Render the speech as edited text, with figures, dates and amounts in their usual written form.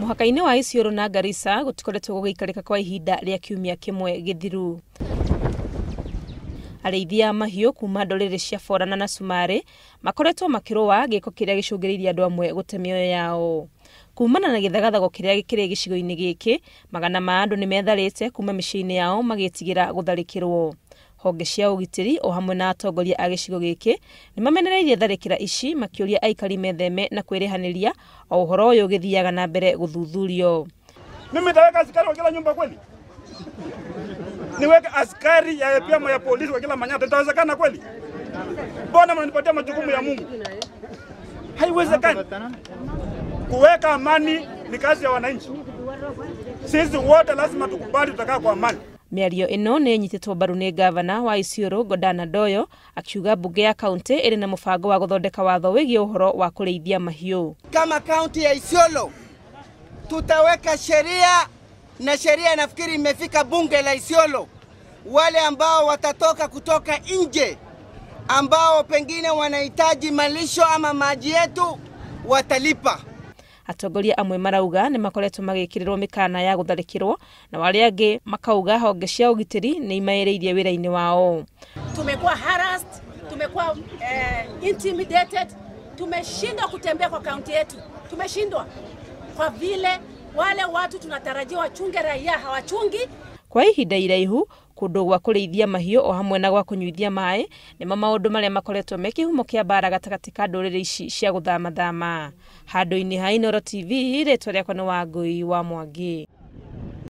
Mũhaka-inĩ wa Isiolo na Garissa gũtikoretwo gũgĩikarĩka kwa ihinda rĩa kiumia kĩmwe gĩthiru. Arĩithia a mahiũ kuma ndũrĩrĩ cia Borana na Cumarĩ makoretwo makĩrũa gĩko kĩrĩa gĩcũngĩrĩirie andũ amwe gũte mĩoyo yao. Kumana na gĩthagathago kĩrĩa kĩrĩ gĩcigo-inĩ gĩkĩ, magana ma andũ nĩmetharĩte kuma mĩciĩ-inĩ yao magĩtigĩra gũtharĩkĩrwo. Honge cia ũgitĩri o hamwe na atongoria a gĩcigo gĩkĩ nĩmamenereirie tharĩkĩra ici makĩũria aikari metheme na kwĩrĩhanĩria o ũhoro ũyũ ũgĩthiaga na mbere gũthuthurio. Mimi nitaweka askari kwa kila nyumba kweli? Niweke askari ya APM ya polisi kwa kila manyata, itawezekana kweli? Mbona mnanipatia majukumu ya Mungu? Haiwezekani. Kuweka amani ni kazi ya wananchi. Sisi wote lazima tukubali tutakaa kwa amani. Mĩario ĩno nĩ ĩnyitĩtwo mbaru nĩ gavana wa Isiolo Godana Doyo akiuga mbunge ya kaunti ĩrĩ na mũbango wa gũthondeka watho wĩgiĩ ũhoro wa kũrĩithia mahiũ. Kama kaunti ya Isiolo tutaweka sheria na sheria nafikiri imefika bunge la Isiolo. Wale ambao watatoka kutoka nje ambao pengine wanahitaji malisho ama maji yetu watalipa. Atongoria amwe marauga nĩ makoretwo magĩkĩrĩrwo mĩkana ya gũtharĩkĩrwo na arĩa angĩ makauga honge cia ũgitĩri nĩ imaĩrĩirie wĩra-inĩ wao. Tumekuwa harassed, tumekuwa intimidated, tumeshindwa kutembea kwa kaunti yetu. Tumeshindwa kwa vile wale watu tunatarajia wachunge raia hawachungi. Kwa ihinda iraihu kũndũ gwa kũrĩithia mahiũ o hamwe na gwa kũnyuithia maĩ nĩmo maũndũ marĩa makoretwo me kĩhumo kĩa mbara gatagatĩ ka ndũrĩrĩ ici cia gũthamathama. Handũ-inĩ ha Inooro TV, rĩtwa rĩakwa nĩ Wangũi wa Mwangi.